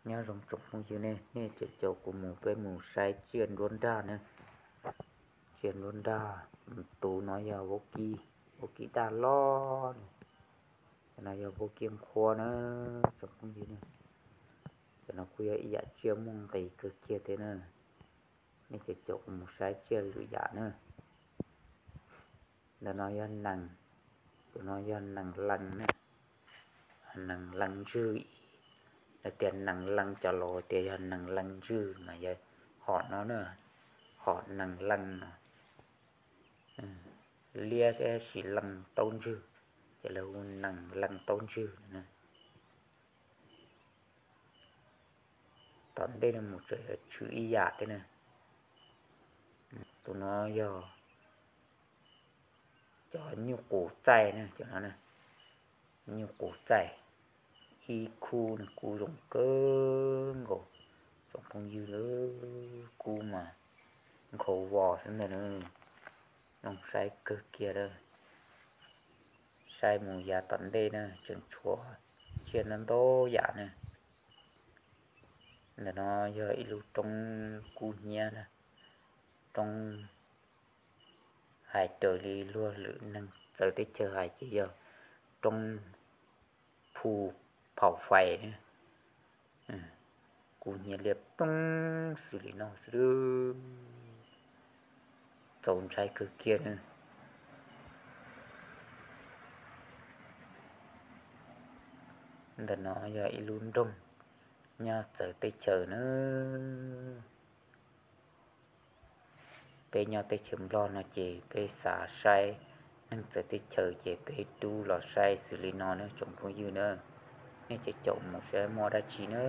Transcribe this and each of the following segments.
Nyob zoo tsoom phooj ywg ne, nej caum caum kuv mus peb mus saib tsiaj nruab nrag na. Tsiaj nruab nrag, tus no yog vaub kib, vaub kib daj loj. Cov no yog vaub kib nqhuab na tsoom phooj ywg ne. Cov no kuj yog ib yam tsiaj muaj nqis kawg kiag thiab na. Nej caum caum kuv mus saib tsiaj lwm yam na. Ntawm no yog nees, tus no yog nees lees na. Nees lees ntswg, lawv tias nees lees, cov laus tias yog nees lees ntswg mas yog hom no na, hom nees lees no. Liab thiab sis lees taub ntswg, ces lawv hu nees lees taub ntswg na. Tom ntej no mus tseem tshwm ib yam thiab na. Tus no yog cov nyuj qus txaij na, cov no na, nyuj qus txaij. Ib khub no kuj zoo kawg nkaus tsoom phooj ywg, kub mas nkhaus vos xwb ntag na. Zoo saib kawg kiag lawm. Saib mus yav tom ntej na tseem tshuav tsiaj ntau ntau yam na. Ntawm no yog ib lub roob kub hnyiab na, roob hais raws li luag lwm neeg txawv teb chaws hais ces yog roob phu phaum fais na. Kub hnyiab liab ploog xws li no xwb, txaus ntshai kawg kiag na. Ntawm no yog ib lub nroog nyob txawv teb chaws na. Peb nyob teb chaws Nplog no ces peb xav saib neeg txawv teb chaws ces peb rub los saib xws li no na tsoom phooj ywg na. Nej caum caum mus saib muaj dab tsi na.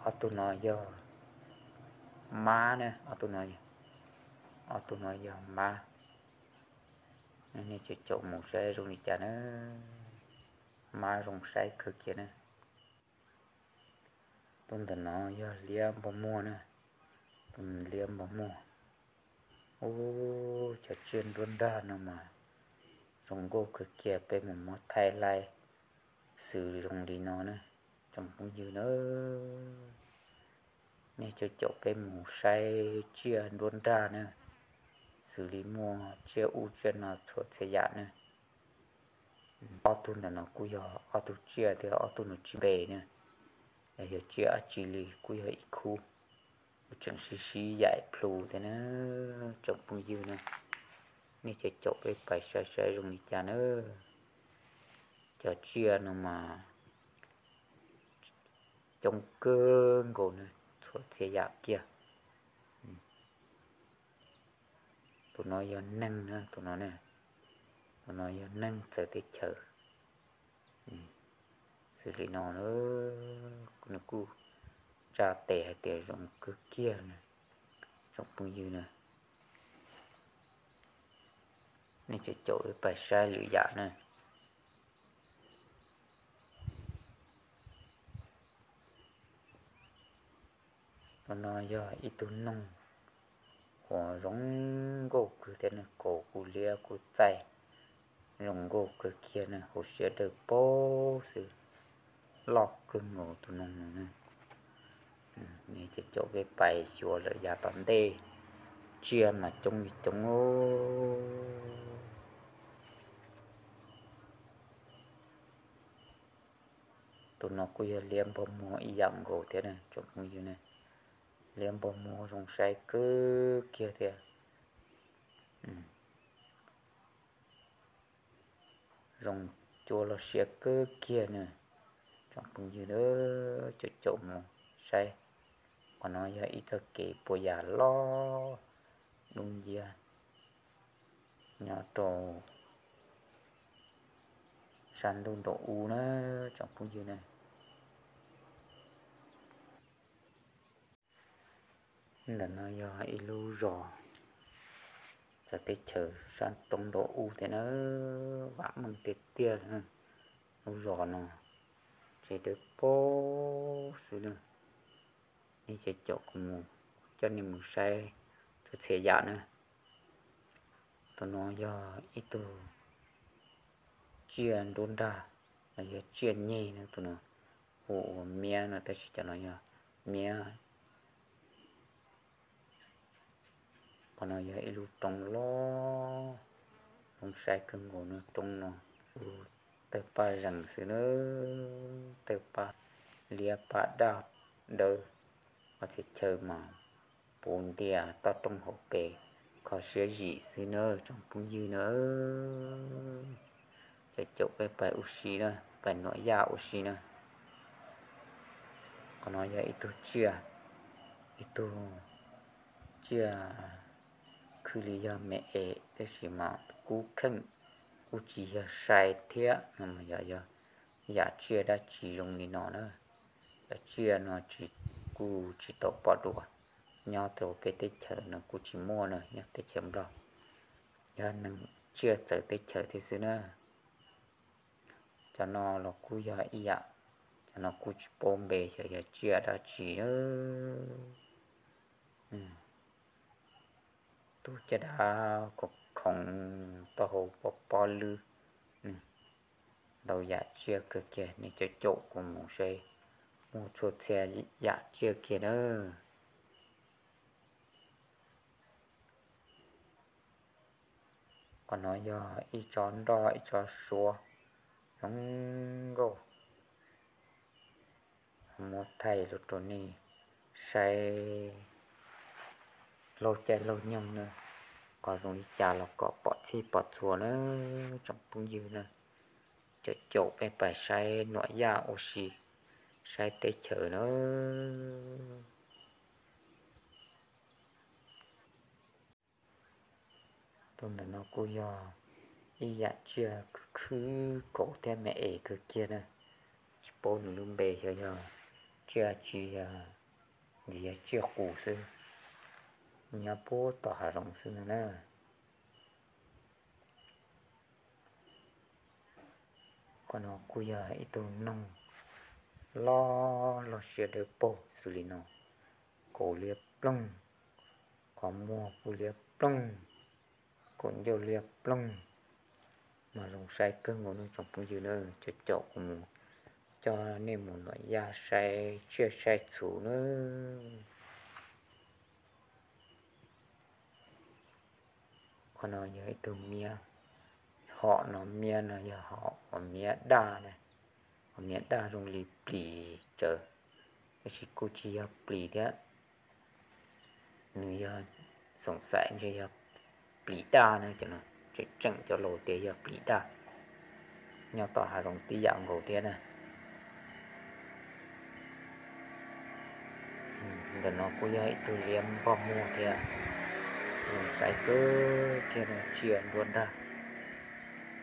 Ob tug no yog mab na, ob tug no, ob tug no yog mab. Nej caum caum mus saib zoo li cas na. Mab zoo saib kawg kiag na. Tus ntawm no yog liab npog muag na, tus liab npog muag. Ub, cov tsiaj nruab nrag no mas zoo nkauj kawg kiag, peb mus muab thaij laij xws zoo li no na tsoom phooj ywg na. Nej caum caum peb mus saib tsiaj nruab nrag na, xws li muaj tsiaj ub tsiaj no txhua txhia yam na. Ob tug ntawm no kuj yog ob tug tsiaj thiab, ob tug no tsis npe na, yog tsiaj dab tsi li kuj yog ib khub. Kuj tseem sib sib yaim plhu thiab na tsoom phooj ywg na. Nej caum caum peb pais saib saib zoo li cas na. Cov tsiaj no mas coob kawg nkaus na, txhua txhia yam kiag. Tus no yog neeg na, tus no ne, tus no yog neeg txawv teb chaws. Xws li no, nws kuj tsa tes hais tias zoo kawg kiag na tsoom phooj ywg na. Nej caum caum pais saib lwm yam na. Tus no yog ib tug noog uas zoo nkauj kawg thiab, kaus kuj liab kuj txaij, zoo nkauj kawg kiag na, hauv siab dawb paug xwb, loj kawg nkaus tus noog no na. Nej caum caum peb pais xyuas lawm yav tom ntej, tsiaj mas coob li coob. Tus no kuj yog liab npog muag ib yam nkaus thiab na tsoom phooj ywg na. Liab npog muag zoo saib kawg kiag thiab. Zoo cua loj siab kawg kiag na tsoom phooj ywg na, caum caum mus saib. Qhov no yog ib txoj kev puas yam loj dub nciab nyob rau sab ntuj nraum ub na tsoom phooj ywg na. Ntawm no yog ib lub zos txawv teb chaws sab roob nraum ub thiab na, vam meej tiag tiag. Lub zos no tsev dawb paug xwb na. Nej caum caum kuv mus coj nej mus saib txhua txhia yam na. Tus no yog ib tug tsiaj nruab nrag, Yog tsiaj nyeg no, tus no hu ua miab no, tab sis cov no yog miab. Qhov no yog ib lub roob loj, zoo saib kawg nkaus no, roob no. Tawg paj zees xwb na, tawg paj liab paj daj dawb, qhov txhia chaw mas puv ntias toj roob hauv pes, kho siab zim xwb na tsoom phooj ywg na. Cov caum peb pais ua si na, pais nuam yaj ua si na. Qhov no yog ib tug tsiaj, ib tug tsiaj khwj li yog me es, tab sis mas kub kheej, kuj tsis yog sai thiab no, mas yog yam tsiaj dab tsi zoo li no na. Cov tsiaj no kuj tsis tau pom dua, nyob rau peb teb chaws no kuj tsis muaj na, nyob teb chaws Nplog, yog neeg tsiaj txawv teb chaws thiab xwb na. Cov no los kuj yog ib yam, cov no kuj tsis paub npe xyov yog tsiaj dab tsi na. Tus caj dab khoov khoov, taub hau pob pob lwb, ntau yam tsiaj kawg kiag, nej caum caum kuv mus saib, muaj txhua txhia yam tsiaj kiag na. Qhov no yog ib tsob nroj ib tsob suab zoo nkauj, muab thaij los rau nej saib laug caij laug nyoog na, qhov zoo li cas los kom pom txhij pom txhua na tsoom phooj ywg na. Caum caum peb pais saib nuam yaj ua si, saib teb chaws na. Tus ntawm no kuj yog ib yam tsiaj khwv khwv kauv thiab me es kawg kiag na. Tsis paub nws lub npe xyov yog tsiaj tsi, nws yog tsiaj qus xwb, nyob puag tom hav zoov xwb no na. Qhov no kuj yog ib tug noog loj loj siab dawb paug xws li no, kaus liab ploog, qhov muag kuj liab ploog, kaum ncauj liab ploog, mas zoo saib kawg nkaus no tsoom phooj ywg na. Caum caum kuv mus coj nej mus nuam yaj saib tsiaj saib txhu na. Qhov no yog ib tug miab, hom no miab no yog hom uas miab daj na, uas miab daj zoo li plis tsawv, tab sis kuj tsis yog plis thiab. Nws yog, xoom xaim ntshe yog plis daj na, tseem tseem cov laus tias yog plis daj, nyob tom hav zoov tib yam nkaus thiab na. Ntawm no kuj yog ib tug liab npog muag thiab, zoo saib kawg kiag no, tsiaj nruab nrag,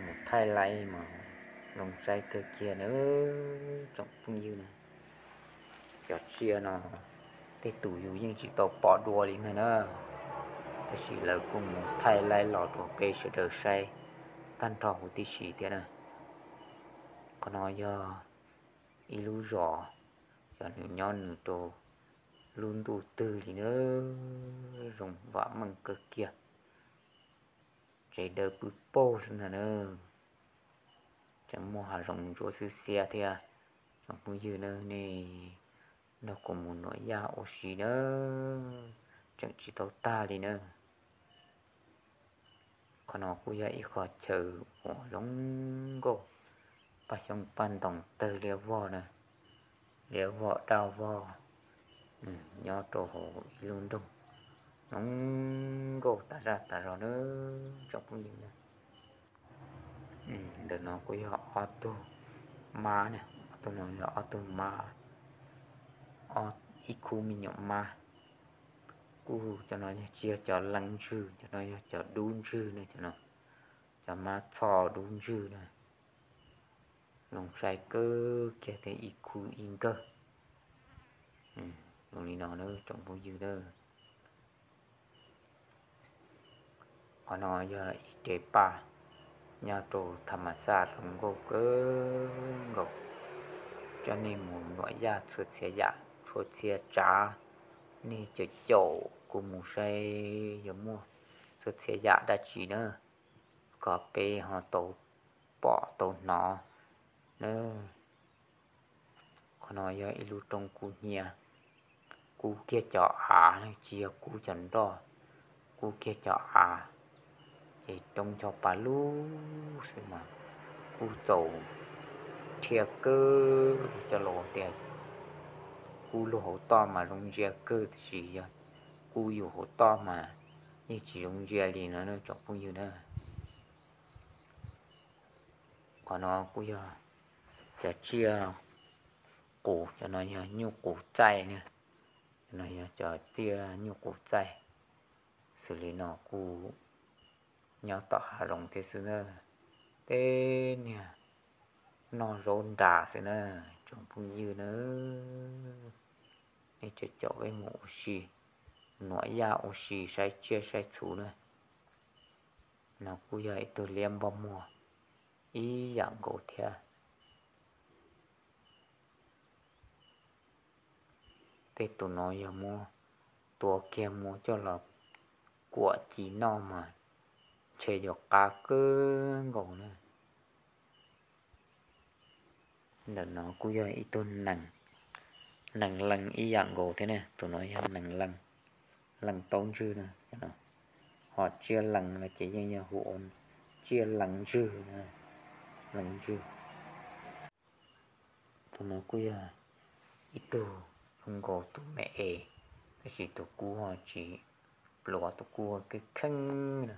mus thaij laib mas zoo saib kawg kiag na tsoom phooj ywg na. Cov tsiaj no tej tus yus yeej tsis tau pom dua li ntag na, tab sis lawv kuj mus thaij laib los rau peb sawv daws saib tag nrho huv tib si thiab na. Qhov no yog ib lub zos, yog nws nyob nws rau lub ntuj twg li na, zoo vam meej kawg kiag, tsev dawb pw paug xwb ntag na. Tseem muaj hav zoov ntsuab xwb xiab thiab. Tsoom phooj ywg na, nej nrog kuv mus nuam yaj ua si na, tseem tsis tau tag li na. Qhov no kuj yog ib qho chaw uas zoo nkauj, paj xyoob paj ntoos tawg liab vog na, liab vog daj vog, nyob rau hauv ib lub nroog zoo nkauj tas zaj tas zog na tsoom phooj ywg na. Ntawm no kuj yog ob tug mab na, ob tug no yog ob tug mab, ib khub me nyuam mab. Kuj cov no yog tsis yog cov leej ntswg, cov no yog cov dub ntswg na, cov no, cov mab txho dub ntswg na. Zoo saib kawg kiag thiab ib khub ib nkawg. Zoo li no na tsoom phooj ywg na. Qhov no yog ib rev paj nyob rau tham mas xaj zoo nkauj kawg nkaus. Coj nej mus nuam yaj txhua txhia yam txhua txhia tsav, nej caum caum kuv mus saib yog muaj txhua txhia yam dab tsi na, kom peb ho tau pom tau hnov Qhov no yog ib lub roob kub hnyiab, kub kiag cov av, tsis yog kub cov nroj, kub kiag cov av, ces roob ncho pa lug xwb mas kub txaus rhiab kawg li. Coj los tias kub lub hauv toj mas zoo ntsia kawg, tab sis yog kub yus hauv toj mas yeej tsis zoo ntsia li no tsoom phooj ywg na. Qhov no kuj yog cov tsiaj qus, cov no yog nyuj qus txaij na, cov no yog cov tsiaj nyuj qus txaij. Xws li no kuj nyob tom hav zoov thiab xwb na, tej niag noj zaub nras xwb na tsoom phooj ywg na. Nej caum caum peb mus ua si, nuam yaj ua si saib tsiaj saib txhu na. No kuj yog ib tug liab npog muag ib yam nkaus thiab. Tej tus no yog muab tua kiag muab coj los kuam ci noj mas ntshe yuav qab kawg nkaus na. Ntawm no kuj yog ib tug nees lees ib yam nkaus thiab na. Tus no yog nees lees, lees taub ntswg na. Ho tsiaj lees los ces yeej yog hu ua tsiaj lees ntswg, lees ntswg. Tus no kuj yog ib tug zoo nkaus tus me es, tab sis tus kub ho tsis pluav, tus kub ho kheej kheej na,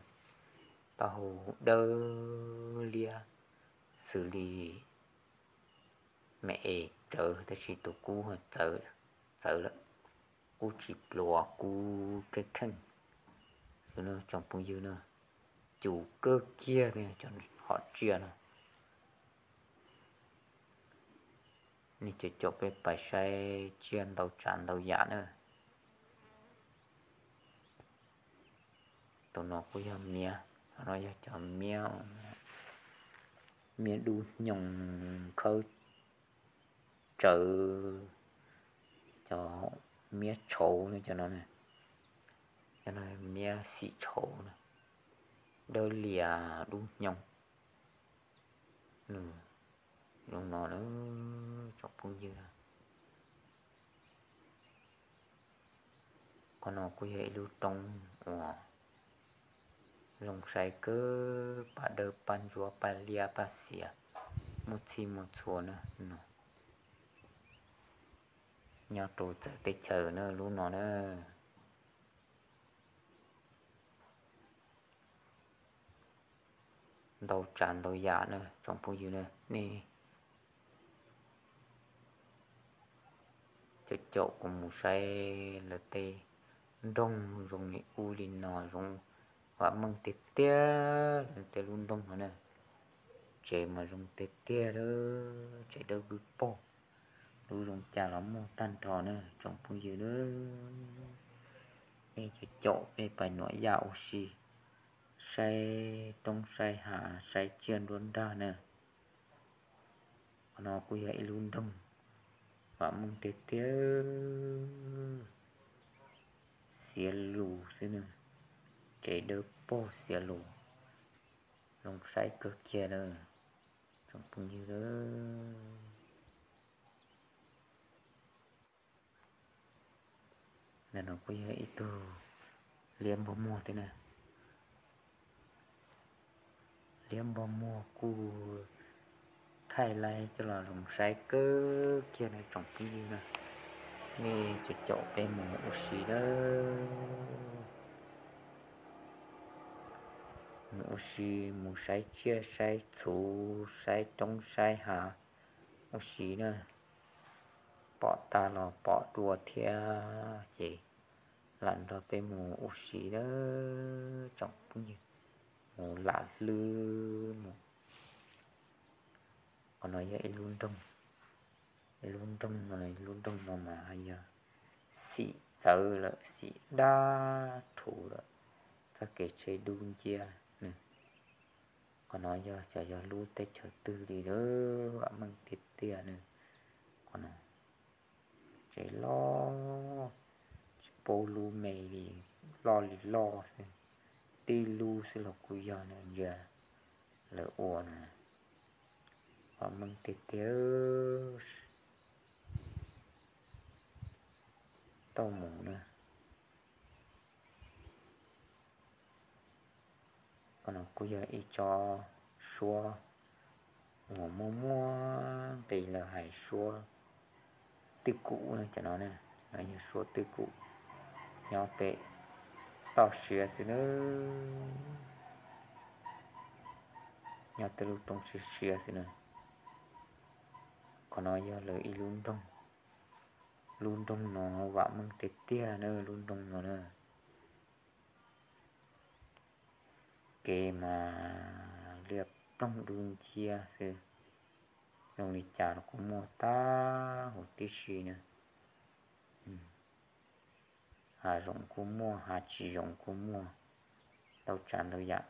taub hau dawb liab xws li me es tsawv, tab sis tus kub ho txawv lawm, kub tsis pluav, kub kheej kheej. Tsoom phooj ywg na, cus kawg kiag cov hom tsiaj no. Nej caum caum peb pais saib tsiaj ntau tsav ntau yam na. Tus no kuj yog miab, no yog cov miab, miab dub hnyoo khawb tsawv, cov miab tshauv no, cov no, cov no miab xim tshauv na, dawb lias dub hnyoo. Nws zoo no na tsoom phooj ywg. Qhov no kuj yog ib lub roob uas zoo saib kawg, paj dawb paj ntsuab paj liab paj xiav, muaj txhij muaj txhua na no. Nyob rau txawv teb chaws na lub no na. Ntau tsav ntau yam na tsoom phooj ywg na, nej caum caum kuv mus saib lawv tej nroog zoo li ub li no, zoo vam meej tiag tiag lawv tej lub nroog no na. Tsev mas zoo tiag tiag, tsev dawb vwm pog, lub zoo cas los muaj tag nrho na tsoom phooj ywg na. Nej caum caum peb pais nuam yaj ua si, saib roob saib hav saib tsiaj nruab nrag na. Qhov no kuj yog ib lub nroog vam meej tiag tiag, xiav lus xwb na, tsev dawb paug xiav lus, zoo saib kawg kiag na tsoom phooj ywg. Ntawm no kuj yog ib tug liab npog muag thiab na. Liab npog muag kuj thaij laib coj los zoo saib kawg kiag na tsoom phooj ywg na. Nej caum caum peb mus ua si lawm, mus ua si, mus saib tsiaj saib txhu, saib roob saib hav ua si na. Pom tag los pom dua thiab ces lam nrog peb mus ua si lawm tsoom phooj ywg, mus lam hlwb mus. Qhov no yog ib lub nroog, ib lub nroog no, lub nroog no mas yog xim txawv lawm, xim dab rhuv lawm, txoj kev tsheb dub nciab na. Qhov no yog xyov yog lub teb chaws twg li lawm, vam meej tiag tiag na. Qhov no tsev loj, tsis paub lub me li, loj li loj xwb, tib lub xwb los kuj yog na, ntsia lawv ua no. Vam meej tiag tiag, tau mus na. Qhov no kuj yog ib tsob suab uas muaj muaj nqis lawv hais suab twj kum na, cov no na, no yog suab twj kum nyob pem toj siab xwb na, nyob tej lub roob siab siab xwb na. Qhov no yog lawv ib lub nroog, lub nroog no vam meej tiag tiag na, lub nroog no na. Kev mas liaj ploog dub nciab xwb, zoo li cas los kuj muaj tag huv tib si na. Hav zoov kuj muaj, hav tsis zoov kuj muaj, ntau tsav ntau yam.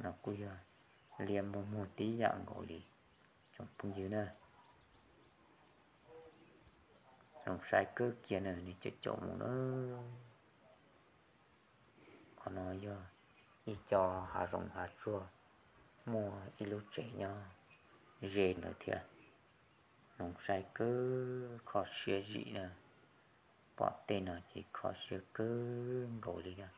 No kuj yog liaj npog muag tib yam nkaus li tsoom phooj ywg na. Zoo saib kawg kiag na, nej caum caum mus na. Qhov no yog ib co hav zoov hav tsuag, muaj ib lub tsev nyob ze ntawd thiab. Zoo saib kawg, kho siab zim na. Pom tej no ces kho siab kawg nkaus li na.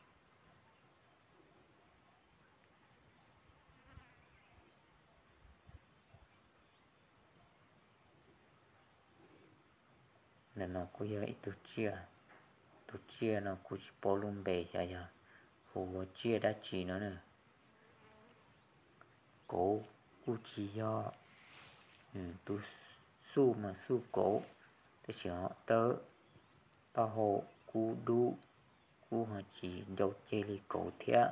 Ntawm no kuj yog ib tug tsiaj, tus tsiaj no kuj tsis paub lub npe xyov yog hu ua tsiaj dab tsi no na. Kauv kuj tsis yog, tus xuj mas xuj kauv, tab sis ho dawb, taub hau kub dub, kub ho tsis ncau ceg li kauv thiab.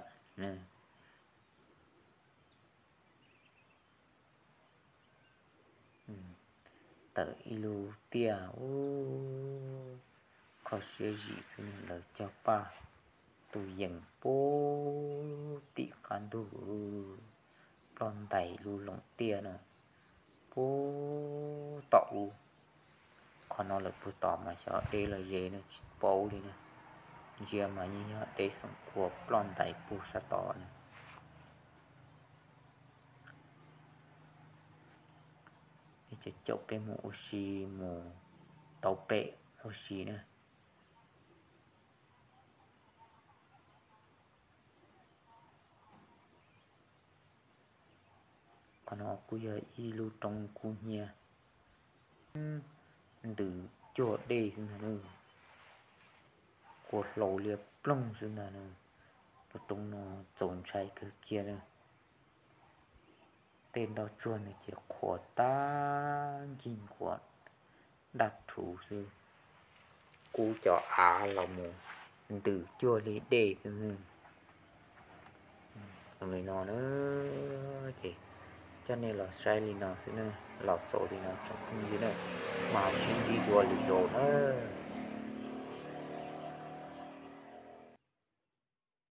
Tawm ib lub tiaj, kho siab zim xwb, lawv cog paj tu yees puag tim qab ntug, ploj ntais lub loos tiaj no puag tom ub. Qhov no lawm puag tom mas xyov deb los ze ne tsis paub li na. Ntsia mas yeej yog deb xoom kua ploj ntais puag sab tod na. Caum caum peb mus ua si, mus tau pem ua si na. Qhov no kuj yog ib lub roob kub hnyiab, ntws cuag dej xwb ntag na, kua hlau liab ploog xwb ntag na. Lub roob no txaus ntshai kawg kiag na. Tej nroj tsuag ntawd ces qhuav tag nkig nkuav daj rhuv xwb, kub cov av los mus ntws cuag li dej xwb. Li no na, ces coj nej los saib li no xwb na, los xaus li no tsoom phooj ywg na, mam sib ntsib dua lwm zaus na.